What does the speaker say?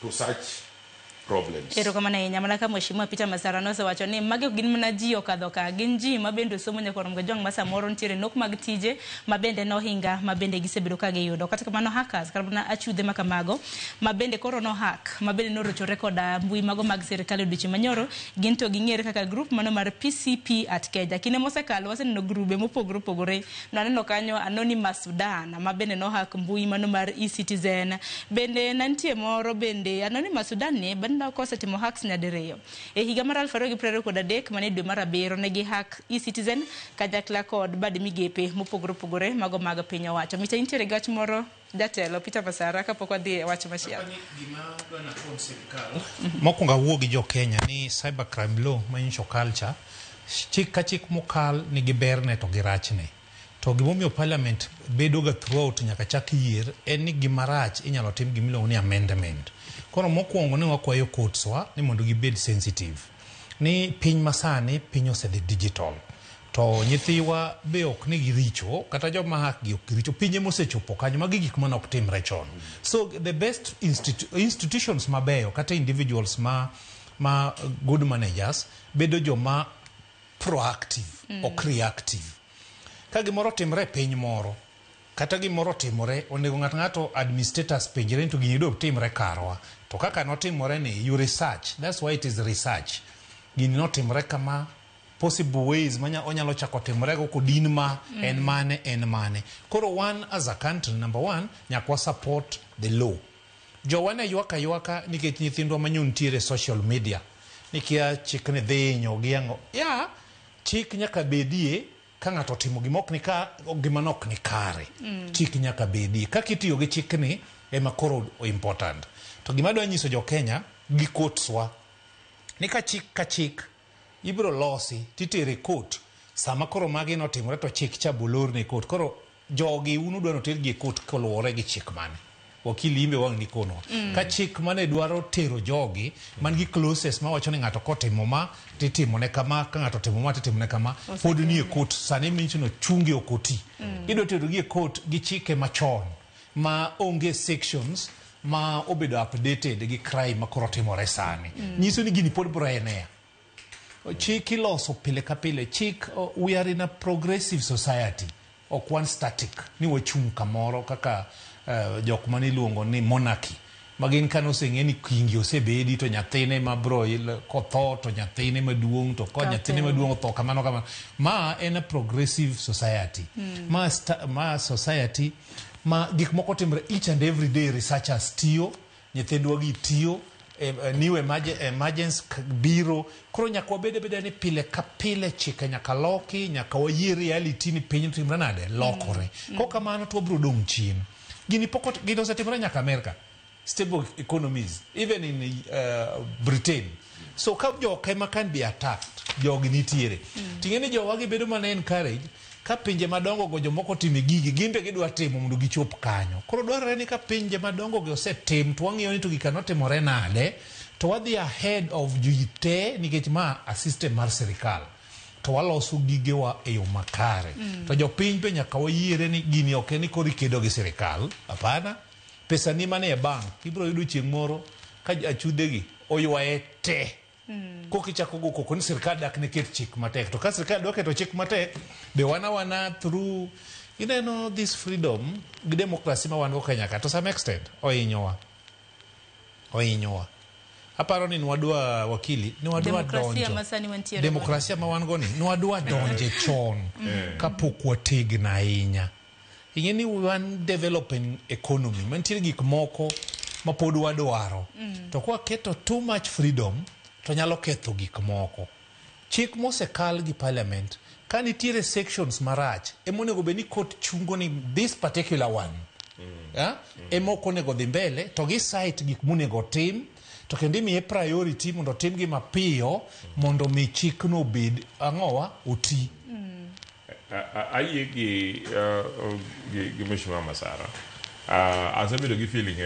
to such problems. Erokamano ahinya. Mana ka Mheshimiwa Peter Masara nosewacho ni magi ok gin mana ji okadho ka, gin ji ma bende osomo nyaka oromo Kajwang' ma samoro nitiere nok mag tije ma bende nohinga ma bende gisebedo ka giyudo. Kata kamano hackers kata mana achudhe ma kamago ma bende koro no hack ma bende norochore koda mbui mago mag sirikal e odiochieng' manyoro, gin to ging'ere kaka group mano mar PCP at Kenya. Kinde mosekalo waseneno grube mopogore opogore. Naneno kanyo Anonymous Sudan ma bende no hack mbui mano mar eCitizen. Bende nantie moro bende Anonymous Sudan ni bende kosetimo hacks nyadiriyo. E higa mar 2023 mane dwe mar 7 ne gi hack eCitizen kanyakla kod bad migepe mopogore opogore mago mag piny owacho. Micha intiere gi wach moro, jatelo Peter Masara, kapok wadhi e wach machielo? Gima adwa nakon sirikal mokwongo, awuo gi jo Kenya ni cybercrime law manyiso culture, chik ka chik mokal nigi berne to gi rachne. To gimomiyo parliament bedo ga throughout nyaka chak yier en ni gima rach inyalo tim gimiluongo ni amendment. Koro mokwongo ne wakwayo courts wa ni mondo gibed sensitive ni piny masani piny osedhi digital, to nyithiwa be ok ni giricho, kata joma hack gi ok giricho, piny emosechopo kanyo. Magi gik mane ok timre chon. So the best institutions mabeyo kata individuals ma good managers bedo joma proactive, ok reactive. Ka gimoro otimre e piny moro kata gimoro otimore, onego ng'ato ng'ato administrators penjre ni to gini do timre karwa to kaka notimore ni. You research, that's why it is research. Gini notimore kama, possible ways manya onyalo chako timore go kodin ma en mane, en mane. Koro one as a country, number one, nyaka wa support the law. Jowa ne ywak aywaka nikech nyithindwa manyo nitiere social media nikia chik ni dhi hinyo gi ang'o ya. Chik nyaka bedie ka ng'ato otimo gima ok ni ka gima nok ni kare. Chik nyaka bedie. Kaka itiyo gi chikni ema koro important. To gima adwa nyiso jo Kenya gi courts wa ni ka chik ka chik ibiro losi titere e court, sama koro magi notimore to chik cha bolorne e court. Koro jogi un udwa notergi e court koluwore gi chik mane? Wakili imbe wang' nikonwa ka chik mane dwaro tero jogi man gi clauses mawacho ni ng'ato kotimo ma titimone kama, ka ng'ato otimo ma titimone kama, pod nie court sani mincho no chungi ok oti. Idwa terogi e court gi chike machon ma onge sections ma obedo updated gi crime ma koro timore sani. Nyiso ni gini pod bro enea. Chik iloso pile ka pile. Chik, we are in a progressive society, ok wan static ni wachung' kamoro kaka jok mane iluongo ni monarchy, ma gin kane oseng'e ni kingi osebedi to nyathine ma bro kotho to nyathine maduong' to ko nyathine maduong' otho kamano kamano. Ma en a progressive society. Ma society ma gik moko timre each and every day. Researchers tiyo, nyithindwa gi tiyo, new emergence biro. Koro nyaka wabed abeda ni pile ka pile chike nyaka loki, nyaka wayie reality ni piny timre nade, lokore. Kok kamano to wabiro dong' chien. Gini pok gini osetimore nyaka America, stable economies, even in Britain. So ka jok ema can be attacked, jogi nitiere. Ting'e ni jowa gibedo mana encourage ka pinje madongo go jomoko time gigi, gin be gidwa timo mondo gichop kanyo. Koro dwarore ni ka pinje madongo gi osetim to wang'iyo ni to gika notimore nade, to wadhi ahead of ji te, nikech ma a system mar sirikal to waloso gigewa e yo makare. To jopiny be nyaka wayiere ni gini ok en ni koro ikedo gi sirikal, hapana. Pesa ni manie bank ibiro yudo chieng' moro ka achudhegi oywaye te. Koka ichako go koko ni sirikal dak ne ket chik matek, to ka sirikal dwa keto chik matek be wan awana through ineno this freedom gi democracy ma wan go Kenya ka, to some extent ohinyowa, ohinyowa. Aparo ni nwadwa, wakili, ni wadwa Demokrasia donjo ma sani wantiere godo. Demokrasia ma wan go ni nwadwa donje chon kapok wategno ahinya. Ing'e ni wan developing economy mantiere gik moko ma pod wadwaro, to kwaketo too much freedom to nyalo ketho gik moko. Chik mosekal gi parliament ka nitiere sections marach emonego bed ni court chungo ni this particular one, yeah? Ema ok onego dhi mbele, to gi cite gik monego otim, to kendo imiye priority mondo otimgi mapiyo mondo mi chikno obed ang'owa oti. Ayie gi Mheshimiwa Masara. Asebedo gi feeling.